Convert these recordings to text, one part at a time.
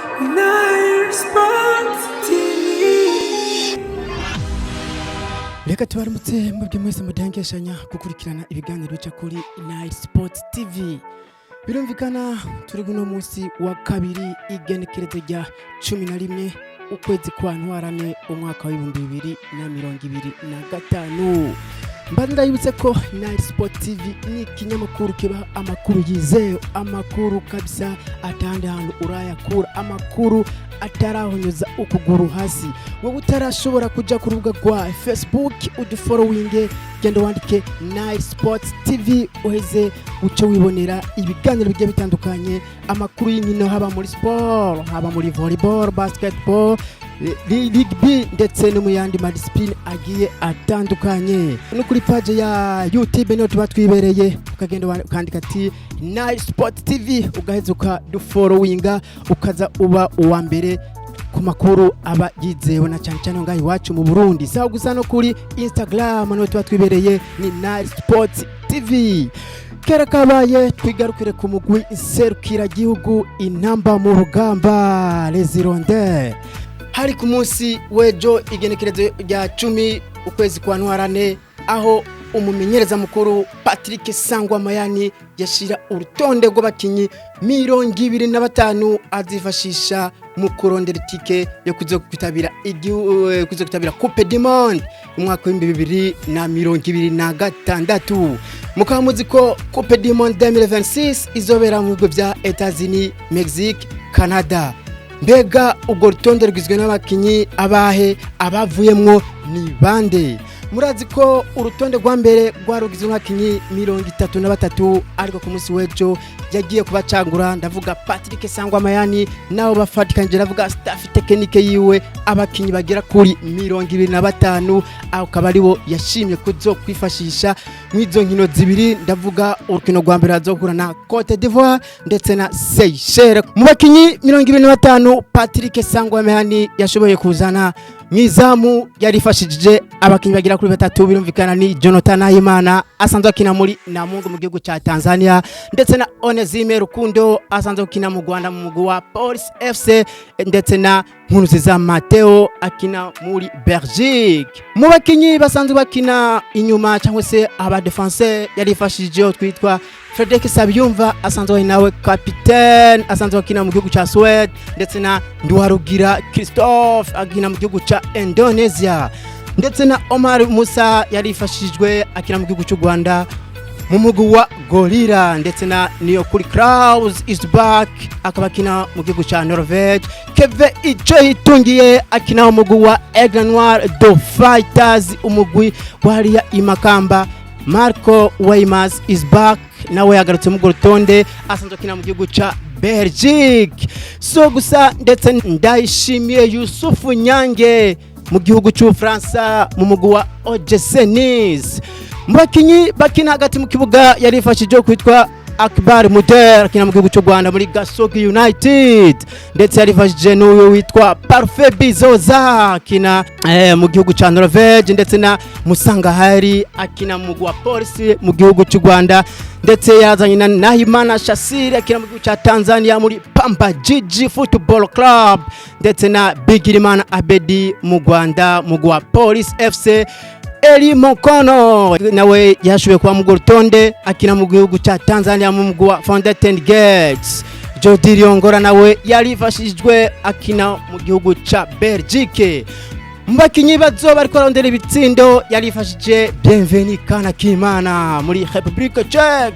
Nile Sports TV. Reka tubaramutse mwebwe mwese mudahengeshanya gukurikirana ibiganiro bica kuri Nile Sports TV. Birumvikana turi guno munsi wa kabiri, igenekerezo rya 11 ukwezi kwa Ntwarane, umwaka wa 2025. Mba ndayibutse ko Nile Sport TV ni ikinyamakuru kibaha amakuru yizewe, amakuru kabisa atandi hantu urayakura, amakuru atarahonyoza ukuguru hasi. Wowe utarashobora kuja ku rubuga rwa Facebook udufollowinge, genda wandike Nile Sports TV, uheze uce wibonera ibiganiro bigiye bitandukanye, amakuru y'inkino, haba muri sport, haba muri volleyball, basketball, rugby ndetse no mu yandi ma discipline agiye atandukanye. No kuri page ya YouTube niho tuba twibereye, ukagenda ukandika ati Nile Sport TV, ugaheza ukadufollowinga, ukaza uba uwa mbere ku makuru aba yizewe, na cyane cyane ngaho iwacu mu Burundi. Sawa gusa, no kuri Instagram niho tuba twibereye, ni Nile Sports TV. Kera kabaye, twigarukire ku mugwi serukiragihugu Intamba mu Rugamba, Les Hirondelles. Hari ku munsi w'ejo, igenekerezo rya 10 ukwezi kwa Ntwarane, aho umumenyereza mukuru Patrick Sangwa Mayani yashira urutonde rw'abakinyi 25 azifashisha mu kurondera itike yo kuza kwitabira kuza kwitabira Coupe du Monde mu mwaka wa 2026. Mukaba muzi ko Coupe du Monde 2026 izobera mu bihugu vya Etats-Unis, Mexique, Canada. Mbega ubwo rutonde rugizwe n'abakinyi abahe? Abavuyemwo ni bande? Murazi ko urutonde rwa mbere rwarugizwe n'abakinyi 33, ariko ku munsi w'ejo yagiye kubacangura, ndavuga Patrick Sangwa Mayani nabo bafatikanyije, ndavuga staff technique yiwe, abakinyi bagera kuri 25, aho akaba aribo yashimye kuzo kwifashisha mw'izo nkino zibiri, ndavuga urukino rwa mbere azohura na Cote d'Ivoire ndetse na Seychelles. Mu bakinyi 25 Patrick Sangwa Mayani yashoboye kuzana, mwizamu yarifashishije abakinyi bagera kuri batatu. Birumvikana ni Jonathan Nahimana asanzwe akina muri Namungo mu gihugu cya Tanzania, ndetse na Onesime Rukundo asanzwe akina mu Rwanda mu mugwi wa Police FC, ndetse na Nkurunziza Mateo akina muri Belgique. Mu bakinyi basanzwe bakina inyuma cyangwa se aba défenseur, yarifashishije twitwa Frederic Sabiyumva asanzwe ari nawe capitaine, asanzwe akina mu gihugu cya Suède, ndetse na Nduwarugira Christophe akina mu gihugu cya Indonesia, ndetse na Omar Musa yarifashijwe akina mu gihugu cy'u Rwanda mu mugwi wa Gorilla, ndetse na Niyokuri Kraus is back, akaba akina mu gihugu cya Norvege. Keve Ico Hitungiye akina mu mugwi wa Aigle Noir the Fighters, umugwi wariya Imakamba. Marco Weymans is back, nawe yagarutse mu rutonde, asanzwe akina mu gihugu cya Belgique. So gusa, ndetse Ndayishimiye Yusufu Nyange mu gihugu cy'Ubufaransa mu mugwi wa OGC Nice. Mu bakinyi bakina hagati mu kibuga, yarifashije kwitwa Akbar Muder akina mu gihugu cy'u Rwanda muri Gasogi United, ndetse yarifashije n'uyu witwa Parfait Bizoza akina mu gihugu cya Norvege, ndetse na Musangahari akina mu mugwi wa Police mu gihugu cy'u Rwanda, ndetse yazanye na Nahimana Shasiri akina mu gihugu cya Tanzania muri Pamba Jiji Football Club, ndetse na Bigirimana Abedi mu Rwanda mu mugwi wa Police FC. Eli Mokono nawe yashoboye kuba mu rutonde, akina mu gihugu cya Tanzania mu mugwi wa Fountain Gates. Jody Riongora nawe yarifashijwe, akina mu gihugu cya Belgique. Mu bakinyi bazoba bariko barondera ibitsindo, yarifashije Bienvenu Kana Kimana muri République Tchèque,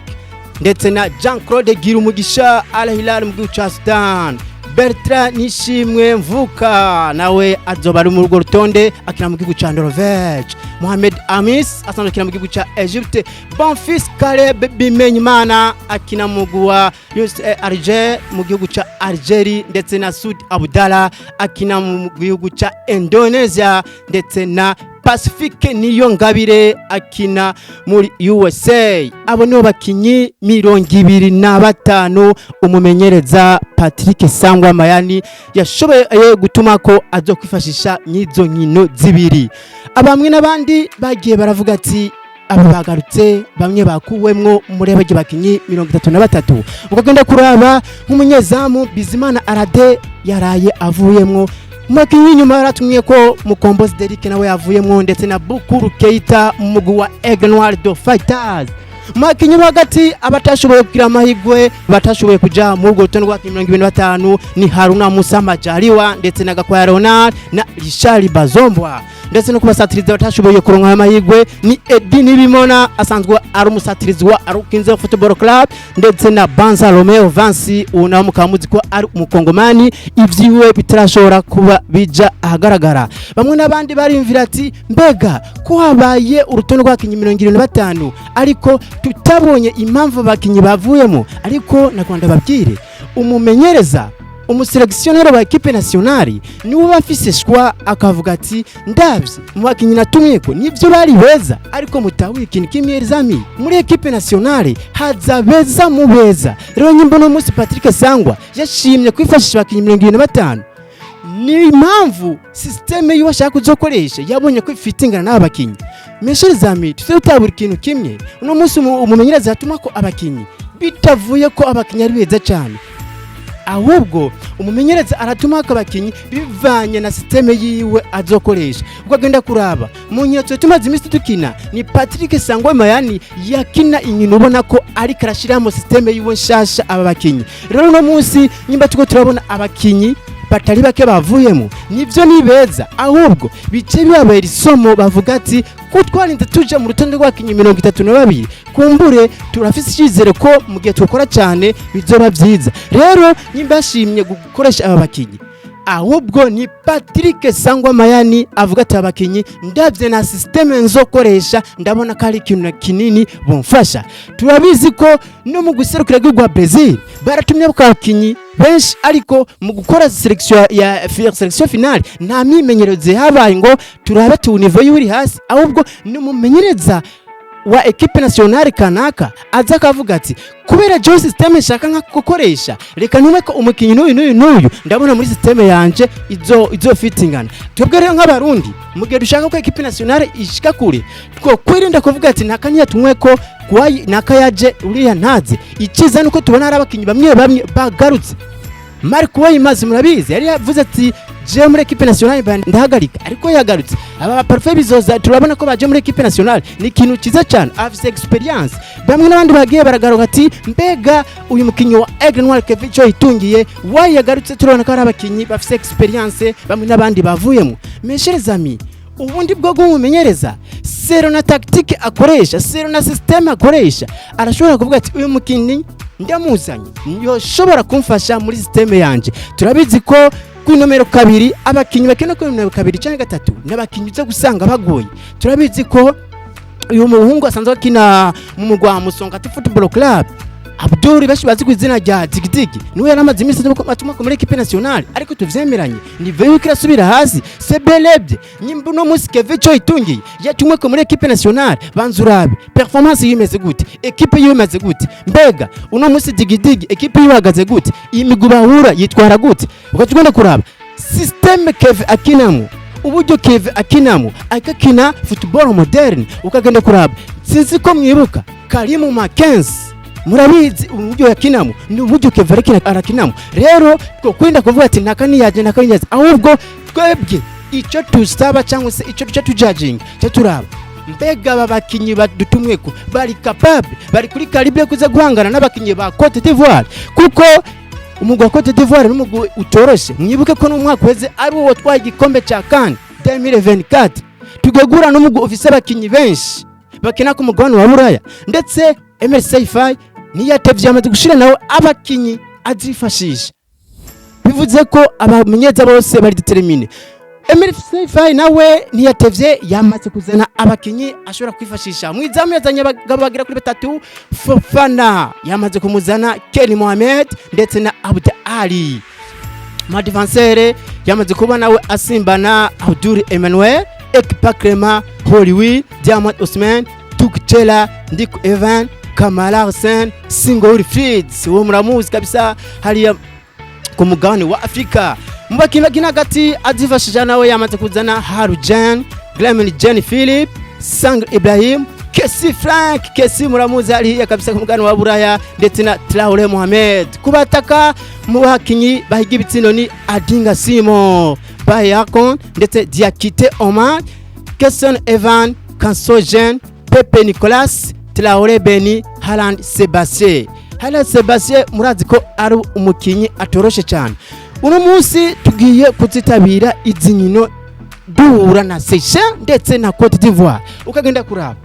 ndetse na Jean Claude Girumugisha, Al Hilal mu gihugu cya Sudan. Bertrand Nishimwe Mvuka nawe azoba ari muri urwo rutonde, akina mu gihugu cya Norvege. Mohamed Amis asanzwe akina mu gihugu cya Egypte. Bonfils Caleb Bimenyimana akina mu mugwi wa US Alger mu gihugu cya Algeria, ndetse na Sud Abdallah akina mu gihugu cya Indonesia, ndetse na Pacifique Niyongabire akina muri USA. Abo nibo bakinyi 25 umumenyereza Patrick Sangwa Mayani yashoboye gutuma ko azokwifashisha n'izo nkino zibiri. Abamwe n'abandi bagiye baravuga ati Aba bagarutse, bamwe bakuwemwo muri abo bakinyi 33. Ukagenda kuraba nk'umunyezamu Bizimana Arade yaraye avuyemwo. Mu bakinyi inyuma yaratumye ko Mukombozi Derrick nawe yavuyemwo, ndetse na Bukuru Keita mu mugwi wa Aigle Noir de Fighters. Mu bakinyi bo hagati abatashoboye kugira amahirwe, batashoboye kuja muri urwo rutonde rw'abakinyi 25, ni Haruna Musa Majaliwa ndetse na Gakwaya Ronald na Richard Bazombwa. Ndetse no kubasatiriza batashoboye kuronka ayo mahirwe ni Edi Nibimona, asanzwe ari umusatirizi wa Rukinzo Football Club, ndetse na Banza Romeo Vansi. Uwo nawe mukaba muzi ko ari umukongomani, ivyiwe bitarashobora kuba bija ahagaragara. Bamwe n'abandi barimvira ati: "Mbega ko habaye urutonde rw'abakinyi 75 ariko tutabonye impamvu abakinyi bavuyemo?" Ariko nakwanda babwire, umumenyereza, umusélectionneur wa équipe nationale, niwe uba afise choix, akavuga ati: "Ndavye mu bakinyi natumye ko nivyo bari beza." Ariko mutahuye ikintu kimwe, les amis, muri équipe nationale haza beza mu beza. Rero nyimbo no munsi Patrick Sangwa yashimye kwifashisha abakinyi 75, ni impamvu système yiwe ashaka kuzokoresha yabonye ko ifite ingana n'aba bakinyi. Mes chers amis, tuze tutabura ikintu kimwe: uno munsi umumenyereza yatuma ko abakinyi, bitavuye ko abakinyi ari beza cyane, ahubwo umumenyereza aratuma ko abakinyi bivanye na système yiwe azokoresha. Ubwo agenda kuraba mu nkino twe tumaze iminsi dukina, ni Patrick Sangwa Mayani yakina inkino, ubona ko ariko arashiramo système yiwe nshasha aba bakinyi. Rero uno munsi nyimba tuko turabona abakinyi batari bake bavuyemo, nivyo ni beza, ahubwo bice bibabera isomo, bavuga ati: "Ko twarinze tuja mu rutonde rw'abakinyi 32, kumbure turafise icyizere ko mu gihe tukora cyane bizoba byiza." Rero nyimba yashimye gukoresha aba bakinyi, ahubwo ni Patrick Sangwa Mayani avuga ati: "Abakinyi ndabye na système nzokoresha, ndabona ko ari ikintu kinini bumfasha." Turabizi ko no mu guserukira igihugu wa Brazil baratumye abakinyi benshi, ariko mu gukora sélection ya sélection finale nta myimenyerezo habaye ngo turabe tu niveau y'uri hasi, ahubwo ni umumenyereza wa équipe nationale kanaka aza akavuga ati: "Kubera jo système nshaka nka gukoresha, reka ntume ko umukinyi n'uyu n'uyu n'uyu, ndabona muri système yanje izo fitingana." Twebwe rero nk'abarundi, mu gihe dushaka ko équipe nationale ishika kure, two kwirinda kuvuga ati nakanya tumwe ko kwayi nakayaje uriya ntaze. Ikiza nuko tubona hari abakinyi bamwe bamwe bagarutse. Mark Weimaz murabizi yari yavuze ati: "Je muri équipe nationale ndahagarika," ariko yagarutse. Aba Parfait Bizoza turabona ko baje muri équipe nationale, ni ikintu cyiza cyane, afise expérience. Bamwe n'abandi bagiye baragaruka ati: "Mbega uyu mukinyi wa Aigle Noir Kevin cyo itungiye wayi yagarutse?" Turabona ko ari abakinyi bafise expérience, bamwe n'abandi bavuyemo. Mes chers amis, ubundi bwo bw'umumenyereza, selon na tactique akoresha, selon na système akoresha, arashobora kuvuga ati: "Uyu mukinyi ndamuzanye, yoshobora kumfasha muri système yanje." Turabizi ko ku nomero 2, abakinyi bakina ku nomero 2 cyangwa 3 n'abakinyi uza gusanga bagoye. Turabizi ko uyu muhungu asanzwe akina mu mugwa wa Musongati Football Club, Abdul, benshi bazi ku izina rya Digidigi, niwe yaramaze iminsi atuma muri équipe nationale, ariko tuvyemeranye niveau yuko irasubira hasi. Sebelebye nyimba uno munsi Kevin Cyo itungiye yatumwe ko muri équipe nationale, banza urabe performance yiwe imeze gute, équipe yiwe imeze gute. Mbega uno munsi Digidigi équipe yiwe ihagaze gute? Iyi migwi bahura yitwara gute? Ugaca ugenda kuraba système Kevin akinamo, uburyo Kevin akinamo, akakina football moderne. Ukagenda kuraba, sinzi ko mwibuka Karimu Mackenzie, murabizi uburyo yakinamo, ni uburyo Kevin arakina arakinamo. Rero twokwirinda kuvuga ati naka niyaje, naka niyaje, ahubwo twebwe icyo tusaba cyangwa se icyo duca tujajinga, cyo turaba: mbega aba bakinyi badutumweko bari capable, bari kuri calibre kuza guhangana n'abakinyi ba Cote d'Ivoire? Kuko umugwi wa Cote d'Ivoire n'umugwi utoroshe. Mwibuke ko n'umwaka uheze ari wo watwaye igikombe ca CAN 2024. Tugegura n'umugwi ufise abakinyi benshi bakina ku mugabane wa Buraya, ndetse Emerse Faé ntiyatevye, yamaze gushira nawe abakinyi azifashisha. Bivuze ko abamenyereza bose bari déterminés. Emerse Faé nawe ntiyatevye, yamaze kuzana abakinyi ashobora kwifashisha. Mu izamu yazanye abagabo bagera kuri batatu: Fofana yamaze kumuzana, Kenny Mohamed ndetse na Abda Ali. Ma défenseur yamaze kuba nawe asimbana Abdul Emmanuel, Ekpa Clement, Hollywood, Diamond Osman, Tukchela, Ndiku Evan, Kamala Hussein, Singo Wilfried, uwo muramuzi kabisa hariya ku mugabane wa Afrika. Mu bakinyi bakina hagati azifashisha nawe yamaze kuzana Harujan, Glemin Jenny Philip, Sang Ibrahim. Kesi Frank Kesi, muramuzi hariya kabisa ku mugabane wa Buraya, ndetse na Traore Mohamed. Kubataka mu bakinyi bahiga ibitsindo ni Adinga Simo Bayakon, ndetse Diakite Omar, Kesson Evan Kansojen, Pepe Nicolas, Traore Beni, Haaland Sebastien. Haaland Sebastien murazi ko ari umukinyi atoroshe cyane. Uno munsi tugiye kuzitabira izi nkino duhura na Seychelles ndetse na Cote d'Ivoire. Ukagenda kuraba,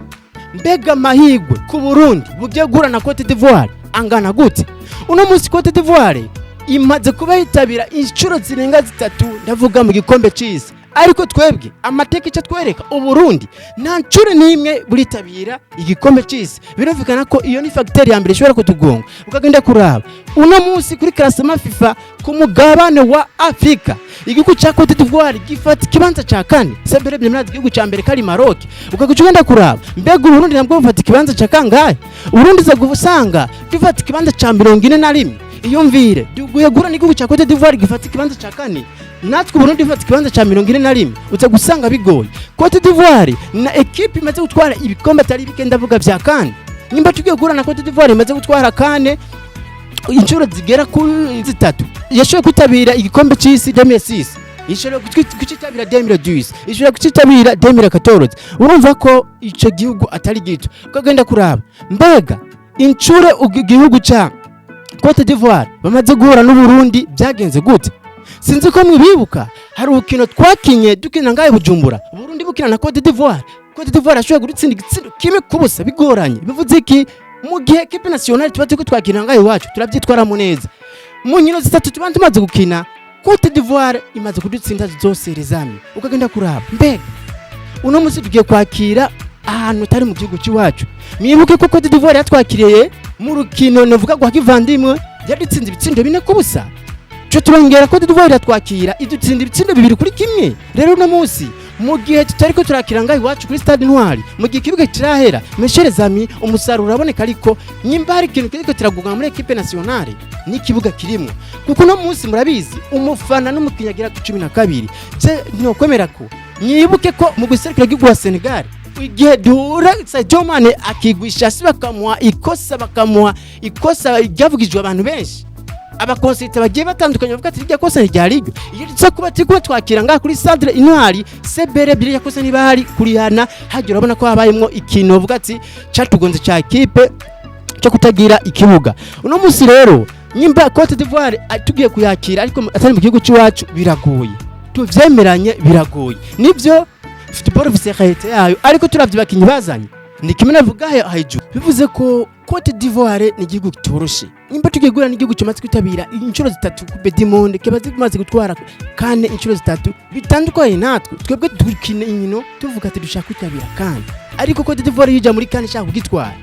mbega amahirwe ku Burundi bugiye guhura na Cote d'Ivoire angana gute? Uno munsi Cote d'Ivoire imaze kuba yitabira inshuro zirenga zitatu, ndavuga mu gikombe c'isi, ariko twebwe amateka icyo twereka, Uburundi nta nshuro n'imwe buritabira igikombe c'isi. Birumvikana ko iyo ni facteur ya mbere ishobora kutugonga. Ukagenda kuraba uno munsi kuri classement FIFA ku mugabane wa Afrika, igihugu ca Cote d'Ivoire gifata ikibanza ca kane. Sembere murazi igihugu ca mbere kari Maroc. Ukaguca ugenda kuraba, mbega Uburundi nabwo bufata ikibanza ca kangahe? Uburundi za gusanga gifata ikibanza ca 41. Iyumvire, duguye guhura n'igihugu ca Cote d'Ivoire gifata ikibanza ca kane, natwe Uburundi bufata ikibanza ca 41, uza gusanga bigoye. Cote d'Ivoire na ekipe imaze gutwara ibikombe atari bike, ndavuga vya kane. Nimba tugiye guhura na Cote d'Ivoire imaze gutwara kane inshuro zigera kuri zitatu, yashoboye kwitabira igikombe c'isi 2006, ishobora kucitabira 2010, ishobora kucitabira 2014, urumva ko ico gihugu atari gito. Ukagenda kuraba, mbega incuro igihugu ca Cote d'Ivoire bamaze guhura n'Uburundi byagenze gute? Sinzi ko mwibibuka, hari urukino twakinye dukina ngahe Bujumbura, Burundi bukina na Cote d'Ivoire. Cote d'Ivoire yashoboye gutsinda igitsindo 1-0 bigoranye. Bivuze iki? Mu gihe équipe nationale tuba turiko twakina ngahe iwacu, turabyitwaramo neza. Mu nkino zitatu tuba tumaze gukina, Cote d'Ivoire imaze kudutsinda zose rezami. Ukagenda kuraba, mbega uno munsi tugiye kwakira ahantu utari mu gihugu cy'iwacu. Mwibuke ko Cote d'Ivoire yatwakiriye mu rukino navuga rwa kivandimwe, yadutsinze ibitsindo 4-0. Cyo turongera Cote d'Ivoire iratwakira, idutsinda ibitsindo 2-1. Rero uno munsi mu gihe tutariko turakira ngaho iwacu kuri Stade Intwari, mu gihe ikibuga kirahera, mes chers amis, umusaruro uraboneka, ariko nyimba hari ikintu kiriko kiraguga muri équipe nationale n'ikibuga kirimwo, kuko uno munsi murabizi umufana n'umukinnyi agera ku 12. Je ntokwemera ko mwibuke ko mu guserukira igihugu wa Senegal, igihe duhura Sadio Mane akigwisha hasi, bakamuha ikosa ryavugijwe abantu benshi, abakonsite bagiye batandukanye bavuga ati irya kosa ntiryari iryo. Iyo tuza kuba turi kuba twakira ngaha kuri Stade Intwari, sebere biriya kosa niba hari kurihana hagira. Urabona ko habayemwo ikintu bavuga ati catugonze ca équipe cyo kutagira ikibuga. Uno munsi rero nyimba Cote d'Ivoire tugiye kuyakira ariko atari mu gihugu cy'iwacu, biragoye, tuvyemeranye, biragoye. Nivyo, football ifise réalité yayo, ariko turavye abakinyi bazanye ni kimwe navuga hejuru. Bivuze ko Cote d'Ivoire ni igihugu kitoroshe. Nimba tugiye guhura n'igihugu kimaze kwitabira inshuro zitatu Coupe du Monde, kiba kimaze gutwara kane inshuro zitatu, bitandukanye natwe. Twebwe dukina inkino tuvuga ati dushaka kwitabira kane, ariko Cote d'Ivoire yija muri kane ishaka kugitwara.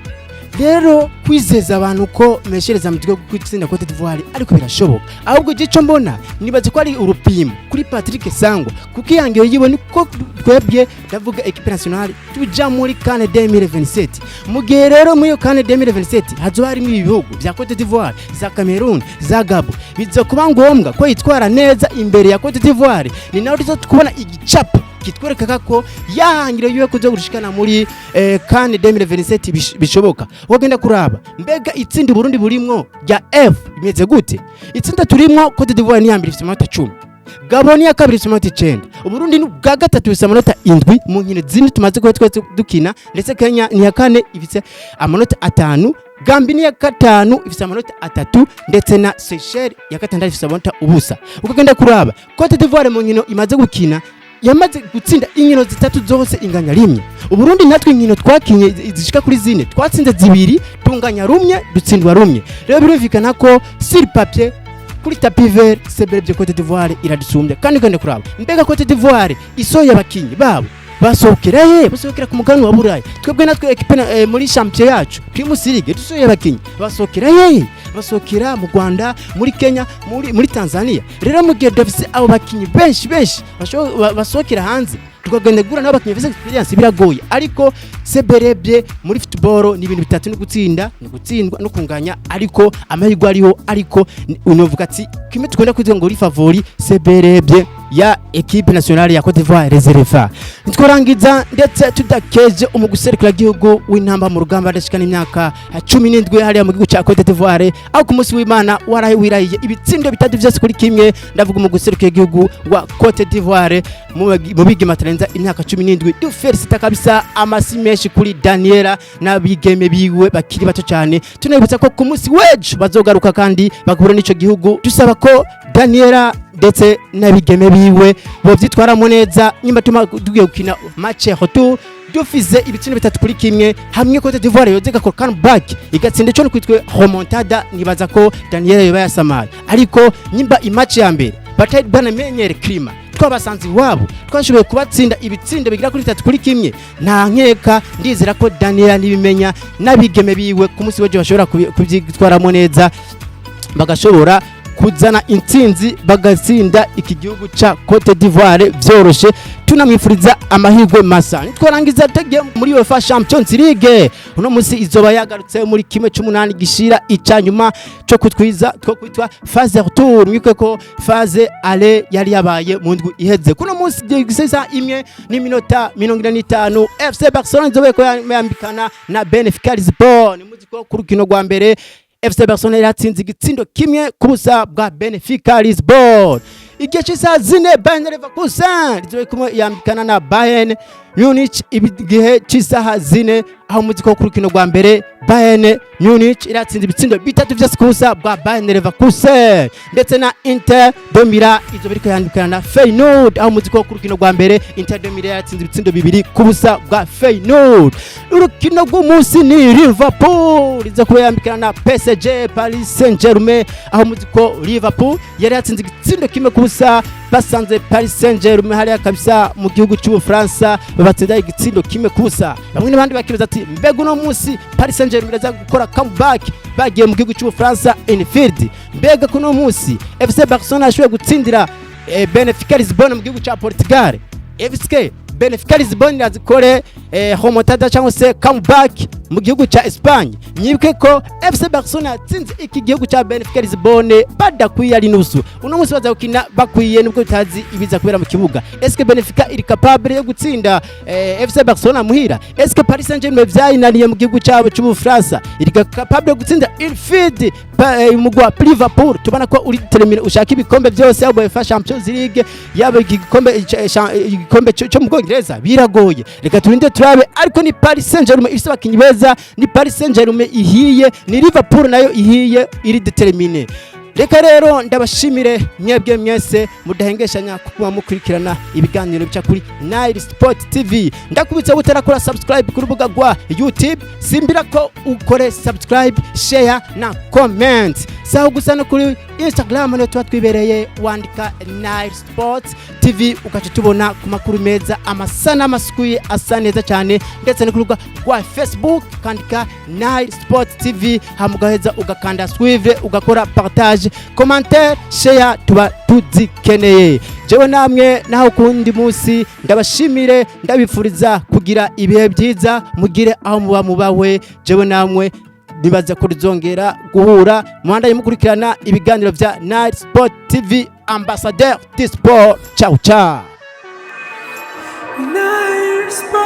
Rero kwizeza abantu ko meshereza mu gihugu gutsinda Cote d'Ivoire, ariko birashoboka. Ahubwo igico mbona, nibaze ko ari urupimo kuri Patrick Sangwa, kuko ihangiro yiwe ni ko twebwe, ndavuga équipe nationale, tuja muri CAN 2027. Mu gihe rero muri iyo CAN 2027 hazoba harimo ibi bihugu bya Cote d'Ivoire, za Cameroon, za Gabon, biza kuba ngombwa ko yitwara neza imbere ya Cote d'Ivoire. Ni naho tuza kubona igicapo kitwereka ko yahangiro yiwe kuza gushikana muri CAN 2027 bishoboka. Wagenda kuraba, mbega itsinda Burundi burimwo rya F imeze gute? Itsinda turimwo, Cote d'Ivoire ni ya mbere ifite amanota 10, Gabon ya kabiri ifite amanota 9, Uburundi ni bwa gatatu bifite amanota 7 mu nkino zine tumaze kuba twese dukina, ndetse Kenya ni ya kane ifite amanota 5, Gambia ni ya gatanu ifite amanota 3, ndetse na Seychelles ya gatandatu ifite amanota 0. Ukagenda kuraba Cote d'Ivoire mu nkino imaze gukina, yamaze gutsinda inkino zitatu zose, inganya rimwe. Uburundi natwe inkino twakinye zishika kuri zine, twatsinze zibiri, tunganya rumwe, dutsindwa rumwe. Rero birumvikana ko sur papier, kuri tapis vert, CBR Cote d'Ivoire iradusumbya. Kandi ugende kuraba, mbega Cote d'Ivoire isohoye abakinyi babo basohokera he? Basohokera ku mugabane wa Burayi. Twebwe natwe équipe muri champion yacu Primus League, dusohoye abakinyi basohokera he? Basohokera mu Rwanda, muri Kenya, muri Tanzania. Rero mu gihe dufise abo bakinyi benshi benshi basohokera hanze, tukagenda gura nabo bakinyi bafise expérience, biragoye. Ariko seberebye muri football ni ibintu bitatu: ni gutsinda, ni gutsindwa no kunganya. Ariko amahirwe ariho, ariko unovuga ati kimwe tukunda kwivuga ngo uri favori seberebye ya équipe nationale ya Cote d'Ivoire Reserva. Ntitworangiza ndetse tudakeje umugwi gihugu w'intamba mu rugamba adashikana imyaka 17 hariya mu gihugu cya Cote d'Ivoire, aho ku munsi w'Imana waraye wirahiye ibitsindo 3 byose kuri kimwe. Ndavuga umugwi gihugu wa Cote d'Ivoire mu bigeme batarenza imyaka 17. Dufélicita kabisa, amasi menshi kuri Daniela n'abigeme biwe bakiri bato cyane. Tunabibutsa ko ku munsi w'ejo bazogaruka kandi bagahura n'ico gihugu. Dusaba ko Daniela ndetse n'abigeme biwe bovyitwaramo neza. Nyuma tuma tugiye gukina match retour dufize ibitsindo 3-1, hamwe Cote d'Ivoire yoze igakora comeback, igatsinda ico kwitwe remontada, nibaza ko Daniela yoba yasamaye. Ariko nyimba imatch ya mbere batari banamenyere climat, twabasanze iwabo, twashoboye kubatsinda ibitsindo bigira kuri 3-1, nta nkeka ndizera ko Daniela nibimenya n'abigeme biwe ku munsi w'ejo bashobora kubyitwaramo neza, bagashobora kuzana intsinzi, bagatsinda iki gihugu ca Cote d'Ivoire vyoroshe. Tunamwifuriza amahirwe masa. Nitwarangiza tugiye muri UEFA Champions League. Uno munsi izoba yagarutse muri kimwe c'umunani gishira ica nyuma co kutwiza two kwitwa phase retour. Mwike ko phase aller yari yabaye mu ndwi iheze. Kuno munsi isaha 1:45, FC Barcelona izoba ko yambikana na Benfica Lisbon. Muzi ko ku rukino rwa mbere FC Barcelona yatsinze igitsindo 1-0 bwa Benfica Lisbon. Igihe cy'isaha 4, Bayern Leverkusen izoba kumwe yambikana na Bayern Munich igihe cy'isaha 4, aho muzi ko ku rukino rwa mbere Bayern Munich iratsinze ibitsindo 3 byose ku busa bwa Bayern Leverkusen. Ndetse na Inter de Milan izoba iriko yambikana na Feyenoord, aho muzi ko ku rukino rwa mbere Inter de Milan yatsinze ibitsindo 2-0 bwa Feyenoord. Urukino rw'umunsi ni Liverpool iza kuba yambikana na PSG, Paris Saint-Germain, aho muzi ko Liverpool yari yatsinze igitsindo 1-0 basanze Paris Saint-Germain hariya kabisa mu gihugu cy'Ubufaransa, babatsinda igitsindo 1-0. Bamwe n'abandi bakibaza ati: "Mbega uno munsi Paris Saint-Germain iraza gukora comeback bagiye mu gihugu cy'Ubufaransa Anfield? Mbega kuno munsi FC Barcelona yashoboye gutsindira Benfica Lisbon mu gihugu cya Portugal, FC Benfica Lisbon irazikore remontada cyangwa se comeback mu gihugu cya Espagne?" Mwibuke ko FC Barcelona yatsinze iki gihugu cya Benfica Lisbon badakwiye ari nusu. Uno munsi baza gukina bakwiye, nubwo tutazi ibiza kubera mu kibuga. Est-ce que Benfica iri capable yo gutsinda FC Barcelona muhira? Est-ce que Paris Saint-Germain vyayinaniye mu gihugu cyabo cy'Ubufaransa, iri capable yo gutsinda Anfield umugwi wa Liverpool tubona ko uri déterminé, ushaka ibikombe byose, yaba UEFA Champions League, yaba igikombe cyo mu Bwongereza? Biragoye, reka turinde turabe. Ariko ni Paris Saint-Germain ifise abakinyi beza, ni Paris Saint-Germain ihiye, ni Liverpool nayo ihiye, iri déterminé. Reka rero ndabashimire mwebwe mwese mudahengeshanya kuba mukurikirana ibiganiro bica kuri Nile Sport TV. Ndakubitsa utarakora subscribe ku rubuga rwa YouTube, simbira ko ukore subscribe, share na comment. Saho gusa, no kuri Instagram niyo tuba twibereye. Wandika Nile Sport TV ugaca tubona ku makuru meza, amasanamu asukuye, asa neza cyane. Ndetse no ku rubuga rwa Facebook kandika Nile Sport TV, hama ugaheza ugakanda suivre, ugakora partage, commentaire, share, tuba tuzikeneye. Jewe namwe naho kundi munsi, ndabashimire, ndabifuriza kugira ibihe byiza, mugire aho muba mubawe. Jewe namwe nibaza ko tuzongera guhura. Muhandaye mukurikirana ibiganiro vya Nile Sport TV, ambassadeur du sport. Ciao ciao. Nile Sport.